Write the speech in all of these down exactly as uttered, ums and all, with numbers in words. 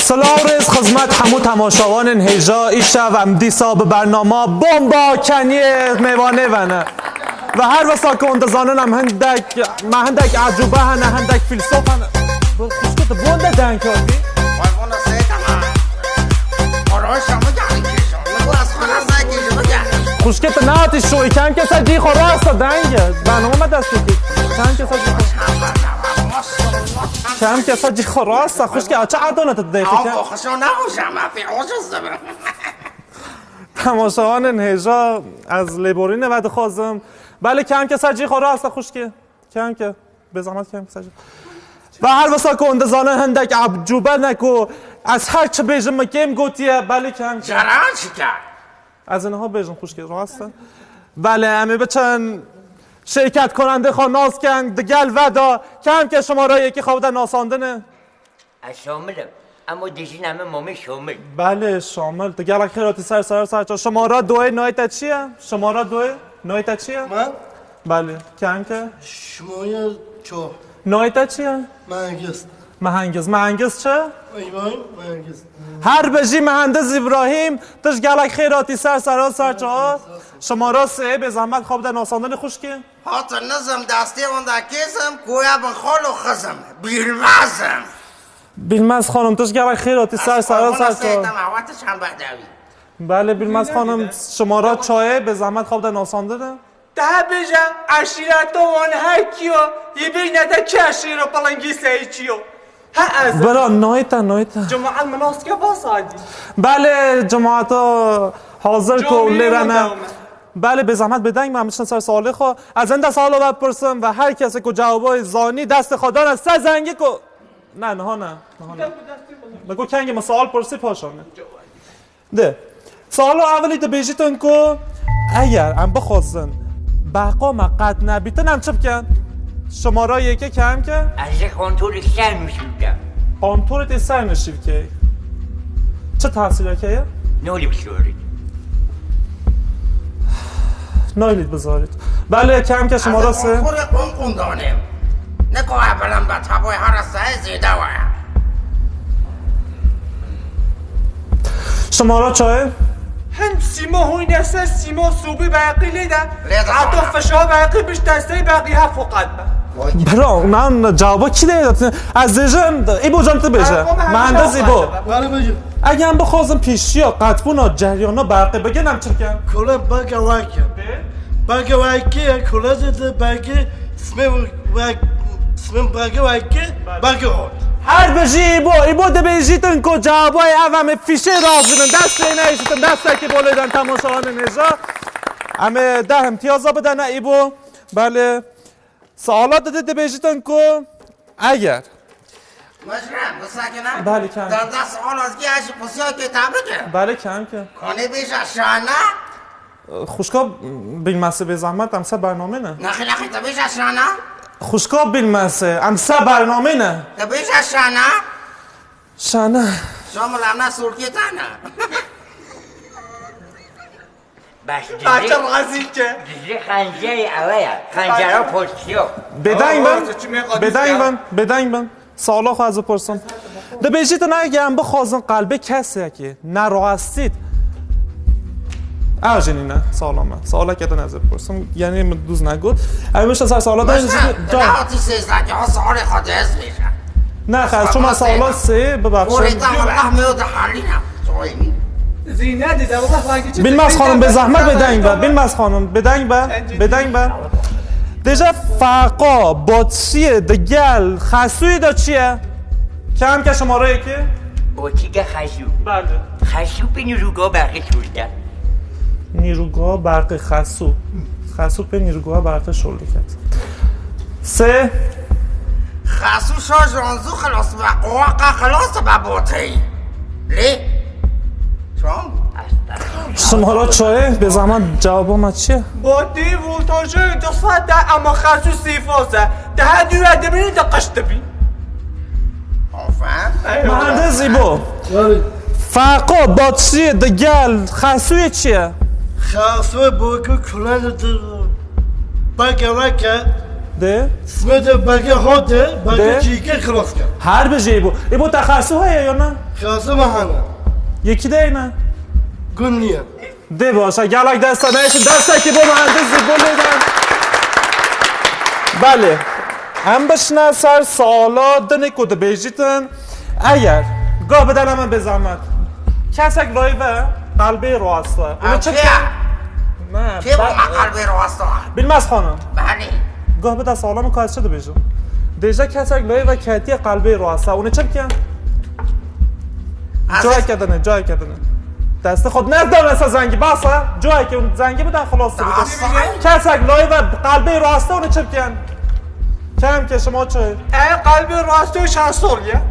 Silav rêz xizmet hemû temaşevanên hêja, îşev em dîsa bi bernama Bomba Keniyê mêvanê ve ne. Ve her wisa ku hûn dizanin em hindek, me hindek ecûbe hene, hindek fîlsof hene. Bi xwişkê tu bon de deng hatî? Vay vana seyda ma. Arayışa mı geldi ki? Nasıl asmana sanki yüzüme geldi? Xwişkê tu nehatî şoyî, kemkesa cî xwe rasta deng e. Bernama me dest pê kir. Kemkesa cî xwe. Kemkesa cî xwe rasta, xwişkê, a çi edana tu didê? Ama xweşo nexweşa me pê ojiz dibim. Temaşevanên hêja, ez lêborînê vedixwazim. Belê kemkesa cî xwe rasta, xwişkê. Kemke. Bê zehmet kemkesa cî. Ve her wisa ku hûn dizanin hindek ecûbe ne ku ez her çi bêjim min kêm gotiye, belê kemke. Caran çi kar? Ez ê niha bêjim xwişkê, rast e. Belê, em ê biçin şirketkonendê xwe nas ken, di gel ve de kemke şimara yekê xwe bide nasandinê. Ez Şamil im. Ema dêjîna min Mamê Şamil. Belê, Şamil. Tu gelek xêr hatî ser ser ser çar. Şimara doyê nayê te çi ye? Şimara doyê nayê te çi ye? Me? Belê. Kemke? Şimaya ço. Nayê te çi ye? Mehengiz. Mehengiz. Mehengiz çi? Eyvay, Mehengiz. Her bijî Mehendiz Îbrahîm, tu ji gelek xêr hatî ser sera ser çawa. Şimara sê, bê zehmet xwe bide nasandinê xwişkê. Hatin nizim destê wenda kêsim, ku ya bin xalo xizim. Bilmezim. Bilmez xanim, tu ji gelek xêr hatî ser sera ser çawa. Tamam, watiş hem behdewî. Belê, Bilmez xanim, şimara çayê, bê zehmet xwe bide nasandinê. Te bêje, eşîreta wan her kiyo, yê bêjne te kî eşîra Pelengî Seyî çiyo? He ez. Bira, nayê te, nayê te. Cemaat min nas ke Basadî. Belê, cemaata hazir ku lê re ne. Belê, bê zehmet bêdeng me, em biçin ser salê xwe. Ez enda salo vepirsim ve her kesê ku cewabê zanî destê xwe dane ser zengî ku. Ne, niha ne. Niha ne. Me got kengê min sal pirsî paşan e. Di. Salo evelî dibêjîtin ku eger em bixwazin beqa me qet nebîtin, em çi bikin? Şimara yekê kemke? Ez ê kontrolê ser nûşî bikim. Kontrolê tê ser nişî bikey. Çi tehsîlek heye? Nolî bizorit. Nolî bizorit. Belê kemke şimara sê. Kontrolê qum qum danim. Ne ku ev bilim be taboy hara sahê zêde waya. Şimara çayê? Hin sîma hoyne ser sîma sobî beqî lê de. Lê de heta fişa beqî bişte sey beqî hef qat be. Bira, nan cevaba kî de? Ez dêjim, Îbo can tu bêje. Mehendiz Îbo. Were bêje. Eger em bixwazin pêşiya qetbûna ceryana beqî bigin, em çi bikin? Kule bege weke. Bege weke, kule de bege, smê wek, smê bege weke, bege hot. Her bijî Îbo, Îbo dibêjîtin ku cewabay ev em ê fîşê razînin, destê neyşitin, destekî bo lê den temaşevanên hêja. Em ê deh imtiyaza bidene Îbo. Belê. Suala didî dibêjîtin ku eger. Mecrem, bisekine. Belê, kemke. Derdest olazki eşi pusiya ke tabike. Belê, kemke. Kone bêja şana. Xwişka Bilmesê bê zehmet em ser bernamê ne. Nexê nexê te bêja şana. Xwişka Bilmesê em ser bernamê ne. Te bêja şana. Şana. Şamil em ne sorkê te ne. Baş Baş dizli, razî ke. Dizli xencerê ewe ya. Xencera polisiyo. Bêdeng bin. Bêdeng bin. Bêdeng bin. Sala xwe ez bipirsim. Dibêjîtin eger em bixwazin qelbê kesekî nerastît. Ew jî nîne sala me. Saleke din ez bipirsim. Yanî min dûz negot. Ew mişte ser sala da. Nehatî sêzdekî, ha salê xwe dest bêje. Ne, xez, çima sala sê, bibexşe. Orê tam Allah me o de halîna. Bilmez xanim, bê zehmet bêdeng be. Bilmez xanim, bêdeng be. Bêdeng be. Dêje feqa, botsiyê, digel, xesûyê de çi ye? Kemke şimara yekê. Botîke xesû. Belê. Xesû pê nîrûga berqê şûrke. Nîrûga berqê xesû. Xesû pê nîrûga berqê şûr diket. Sê. Xesû şa janzû xilas be, qoqa xilas be botey. Lê. Çon? Şimara çayê, bê zehmet cewaba me çi ye? Botî voltajê du sed e, ama xesû sîfos e. Te her dû re dibînî, te qişt dibî. Aferin. Muhendis Îbo. Tabii. Feqo, batriyê, digel, xesûyê çi ye? Xesûyê boku kulen de bege weke. De? Sime de bege hot de, bege çîke xilas ke. Her bijî Îbo. Îbo, te xersû heye ya ne? Xersû me hene. Yekî de ne? Gun niye. Dê baş e, gelek dest te neyşin, destekî bo muhendis Îbo lê den. Belê. Em bişine ser sala dinê ku dibêjîtin. Eger, guh bide le min bê zehmet. Kesek layî ve qelbê rast e. Ew çi kê ye? Ne, kê be- bû me qelbê rast e? Bilmez xanim. Belê. Guh bide sala min ku ez çi dibêjim. Dêje kesek layî ve ketiye qelbê rast e. Hûn ê çi bikin? Ez Cayeke dinê, cayeke dinê. Destê xwe nerdane ser zengî, basa. Cayeke hûn zengî bide, xilas bide. Kesek layî ve qelbê rast e, hûn ê çi bikin? Kemke şima çi? E, qelbê rastê çend sal ye?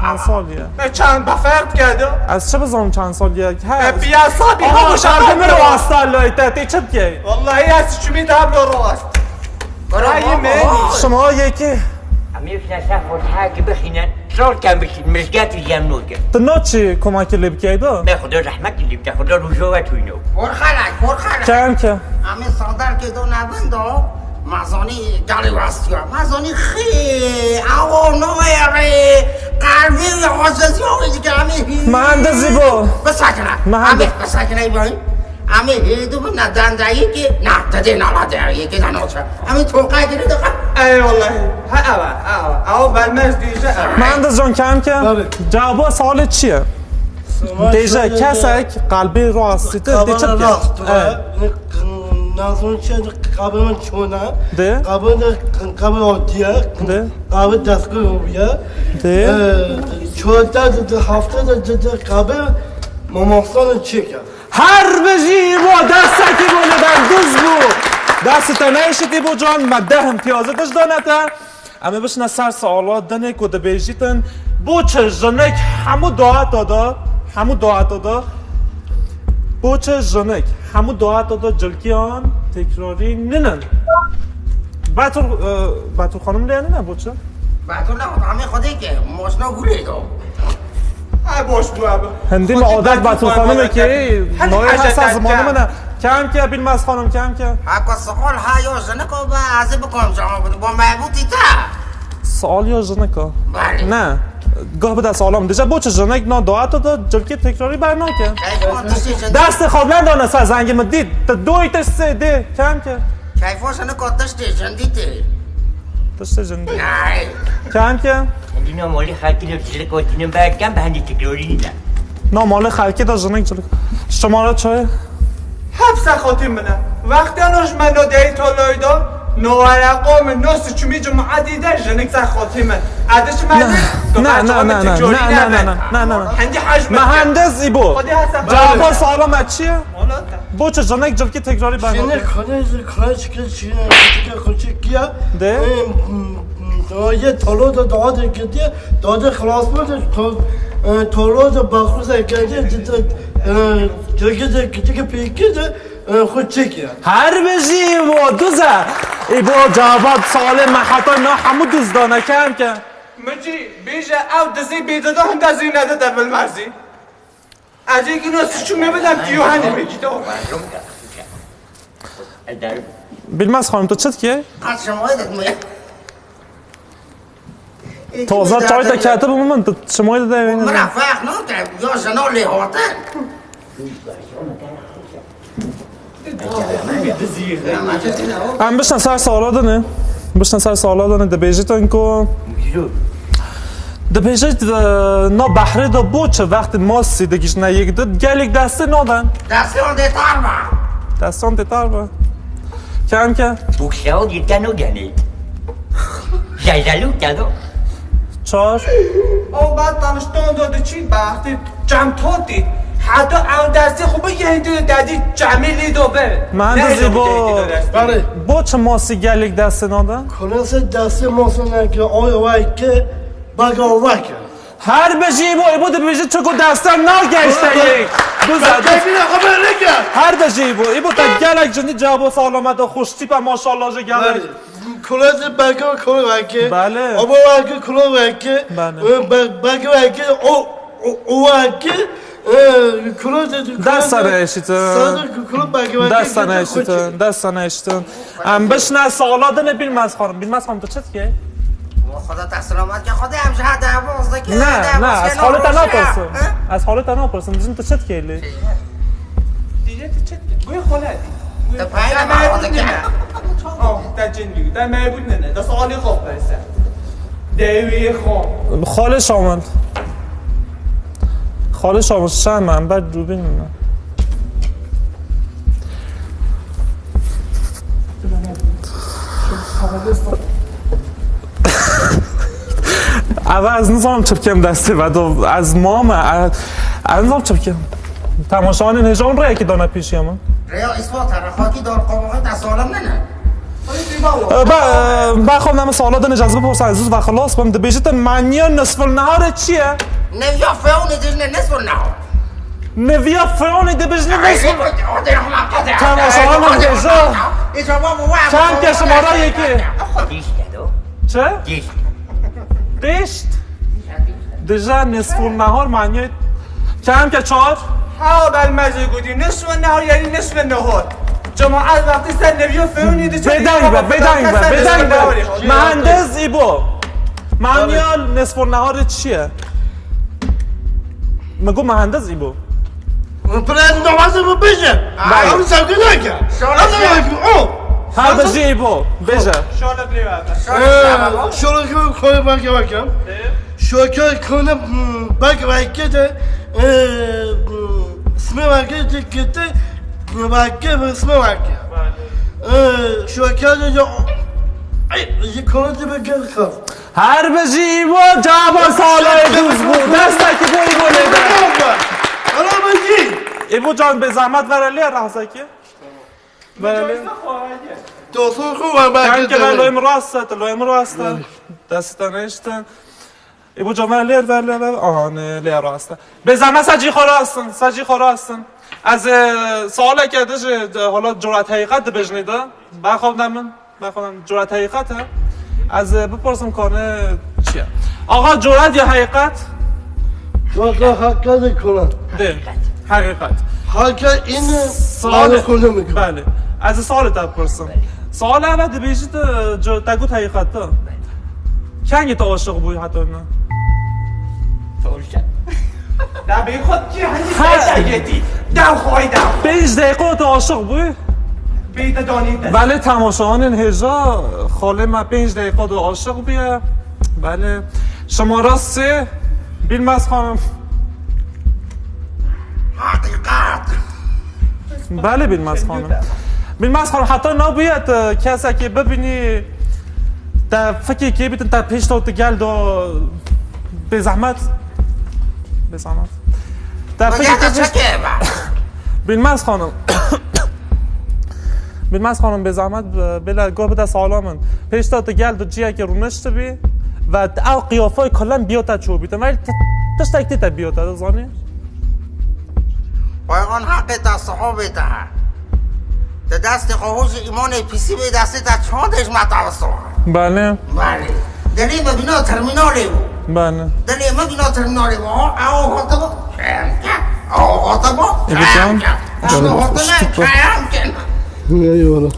Çend sal ye? E, çend be ferq kerde? Ez çi bizanim çend sal ye? He. E, piyasa bir Aha, bu şaka qelbê min yapıyor. Rast e, lê te, tê çi bikey? Vallahi ez çimî tablo rast. Rayê me. Şima yekî. Em ê şine ser fotihekî bixînin, sal kem bişîn, mirişketî yem noke. Tu naçî komekî lê bikey da? Me Xuda rehmetî lê bike, Xuda rûjo we tûyno. Korxelek, korxelek. Kemke. Em ê sadar ke do nebin do. Mezanî gelî westiya. Mezanî xî, awo noyerê, qelbî wî aciziya wî dike, em ê hî. Muhendis Îbo. Bisakine. Muhendis. Em ê bisakine Îbrahîm. Em ê hêdî bin ne dendeyî ki, na, te dê nala deyî ki, ne noça. Em ê toqay dili dixin. Ey wellahî. Ha, ewa, ewa. Ewa belmez diyece, ewa. Muhendis can kemke. Tabii. Cevaba sualê çi ye? Dêje kesek qelbê rastî te, dê çi bike? Rast, evet. Nazon çi, qabê min çona. De. Qabê de, qabê otiye. De. Qabê destgir obiye. De. Ee, çorta de, de, hafta de, de, de, qabê mamastan çêke. Her bijî Îbo, destekî bo li ber duz bû. Destê te neyşitî bo can, me deh imtiyazê diş dane te. Em ê bişine ser suala dinê ku dibêjîtin, bo çi jinik hemû dueta de, hemû dueta de, bo çi jinik hemû dueta de cilkiyan tekrarî nînin? Betûl, e, Betûl xanim lê nîne, bo çi? Betûl ne, amê Xwedê ke, moşna gulê do. Ay boş bu abi. Hindî me adet Betûl xanimê ke, noyê hesa zimanê min e. Kemke, Bilmez xanim, kemke. Heko sual ha yo jinik o be, ez ê bikom cevabini. Bo mebûtî te. Sual yo jinik o. Belê. Ne. Guh bide suala min. Dije bo çi jinik na dueta de cilkê tekrarî bernake? Keyfan tiştê jindî. Destê xwe berdane ser zengî min dît. Tu doyî te sê dê. Kemke. Keyfan jinik o tiştê jindî tê. Tiştê jindî. Ney. Kemke. Hindî na malê xelkî de jinik o tînin berkem be hindî tekrarî nîne. Na malê xelkî de jinik cilik. Şima re çaye? Hep sexotî min e. Wextê no ji me no deyî toloyî do, no wereqo min, no siçimî cimatî de jinik sexotî min. Erdişi me Ne, ne, ne, ne, ne, ne, ne, ne, ne, ne, ne, ne. Hindî hej min. Mehendis Îbo. Xwedê hesa Cevaba suala me çi ye? Wala te. Bo çi jinik cilkî tekrarî bernake? Jinik xwedê ji xwedê çike çi ye? Çike xwe çi kiye? De? Em, Dayê tolo de dade ketiye, dade xilas bû de to-, e, tolo de baxuze ketiye, de, de, e, cege de küçük peki de, e, xu çekiye. Her bijî Îbo, duz e. Îbo cevap sualê me heta na hemû duz dane, kemke. Min jî bêje ew dizî bêdide hinde zî nedide bilmezî. Ez ê gino siçûmê bidem, tu yo henê bikî to. Bilmez xanim, tu çi dikî? Qet şimoyê didmê. Taze çay te ketibû min, tu şimoyê dide. Min re ferq nake, ya jina lê hate. Em bişne ser sala dinê. Bişne ser sala dinê, dibêjitin ku, dibêjit, e, na behrê de bo çi wextê masî digihîjine yek di, gelek destê nadan? Destê wan dê tar be. Destê wan dê tar be. Kemke. Bûkşew dîteno genê. Zelzelû kedo. Çar. O ba tanıştığında da çi baxtı çam toti. Hatta ev dersi xu bi yehdi dedi çamê lê do be. Mühendis Îbo. Bari. Bo çi masî gelek destê nade? Kulası dersi masonaki o var ki baga var ki. Her bijî Îbo, Îbo dibêjî çiko deste nagehişte yek. Duz e, duz. Her bijî Îbo, Îbo te gelek jindî cevabo sala me de xweş tîpe maşallah ji gelek. Kulazî belki kulu belki. Belê. Abo belki kulu belki. Belê. Belki belki o o belki. Kulazî Dest sana eşitin. Sadık kulu belki belki. Dest sana eşitin. Dest sana eşitin. Em bişne sala dinê Bilmez xanim. Bilmez xanim tu çi dikey? Xweda te selamet ke, Xwedê em ji her de hev rast dike. Ne, ne, ez halê te napirsim. Ez halê te napirsim. Dijin tu çi dikê lê? Dîne tu çi dikî? Guya xwe nedî. Te payî te mebû dike. Oh, te cin bî. Te mebû ne ne. Te salê xwe perse. Dewê xwe. Xalê Şamil. Xalê Şamil, şen me, em ber dûrbîn min. Ev ez nizanim çi bikim destê ve do, ez mame, e, ez nizanim çi bikim. Temaşevanên hêja hûn rêyekî dane pêşiya min. Rêya îspat here, xakî dar qabaxê te salim nene. E, be, e, be xwe ne min sala din ez bipirsan, ez zû ve xilas bim, dibêjit maniya nisful neharê çi ye? Neviya feonê dijne nisful nehar. Neviya feonê dibêjne nisful. Temaşevanên hêja. Çend ke şimara yekê? Çi? Dişt. Dişt. Dija nisful nehar maniyê çend ke çar? Ha, belmezê gotî, nisful nehar, yani nisful nehar. Cemaat wextî ser neviya feonê diçe. Bêdeng be, bêdeng be, bêdeng be. Mehendiz Îbo. Maniya nisful neharê çi ye? Min got mehendiz Îbo. Pirên namazê min bêje. Belê. Em sevgi nake. Şöyle Em şey- sevgi o. Her bijî Îbo. Bêje. Şöyle bir ver. Ee, şöyle bir koyu bak bakayım. Şöyle konu bak bak de, ee, ismi bak de gitti. Bak ismi bak. Ee, şöyle de, ay, konu da bir gel kal. Her bijî Îbo, caba salê dûz bû. Destekî bo Îbo lê de. Ela bijî. Îbo can, bê zehmet vere lê rahzekî. Vere lê. Dostum xwe ve Kanka, belki loyê min rast e, tu loyê min rast e. Destê te neştin. Îbo can, vere lê, vere lê, vere. Aha, ne, lê rast e. Bê zehmet, secî xwe rast in, secî xwe rast in. Ez, e, sualeke din ji, de, hala curet heqîqet dibêjinê de. Berxwe bide min. Bexwe curet heqîqet e. Ez, e, bipirsim kane çi ye? Axa, curet ya heqîqet? Curet heqîqet e kone. De. Heqîqet. Heqîqet in Salih. Belê. Ez sualê te bipirsim. Sualê ev e, dibêjî tu, cu-, te got heqîqet tu. Kengî tu aşiq bûyî heta ne? Soruşa. Da bê xwe kî hangî Ha. Seyda yetî? Dew xwayda. Pênc deqîqe tu aşiq bûyî? Bê te danî te. Belê, temaşevanên hêja, xalê me pênc deqîqa de aşiq bûye. Belê. Şimara sê, Bîlmez xanim. Heqîqet. Belê, Bîlmez xanim. Bîlmez xanim, heta nabûye te kesekê bibînî, te fikê kê bîtin, te pêş de tu gel do bê zehmet. Bê zehmet. Te fikê kê bîtin. Bîlmez xanim. Bilmez xanim, bê zehmet, bê-, bêle guh bide sala min. Pêşta tu gel di ciyekê rûniştibî ve ew qiyafayê kulen biyo te çûbîtin. Ve ti-, tiştek tê te biyo te, dizanî? Xweyran heqê te, sihobê te. Di destê xwe hû jî îmanê pîsî bê destê te çandê ji me te bisoha. Belê. Belê. Dilê min bîna termînalê bû. Belê. Dilê min bîna termînalê bû. Ha, ew hatibo. Ew hatibo. Ew hatibo. Eyvallah.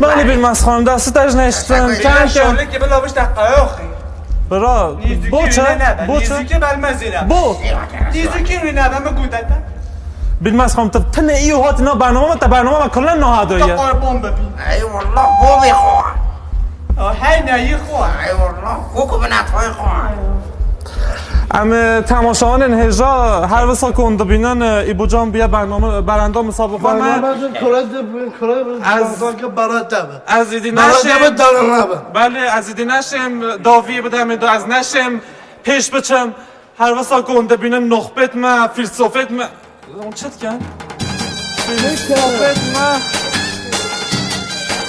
Belê, Bilmez xanim, destê te ji neştin. Teşekkür ederim. Şorlukê bila bişte qayoxî. Bira, bo çi? Bo çi? Nêzîkî belmezî ne. Bo. Nêzîkî wî ne be, min gûte te. Bilmez xanim, tu tenê îro hatî nav bernama me, te bernama me kulen nahado ye. Te qurbon bibî. Eyvallah, bo bê xwe. Hey ne yî xwe. Eyvallah, koku binetxwe xwe. Em, e, temaşevanên hêja her wisa ku hûn dibînin, e, Îbocan bûye bername, berenda misabiqa me. Bername jin kure de bin, kure bin, Ez, sanki barate be. Ez îdî barate neşêm. Be, darana be. Belê, ez îdî neşêm, daviyê bidemê de, ez neşêm pêş biçim. Her wisa ku hûn dibînin noxbet me, fîlsofet me, Hûn çi dikin? Sohbet me.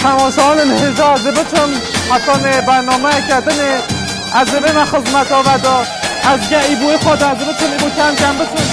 Temaşevanên hêja, ez ê biçim hetanê bernameyeke dinê, ez ê bême xizmeta we de. Ez ge Îboyê xwe de, ez ê biçim, Îbo kem kem biçim.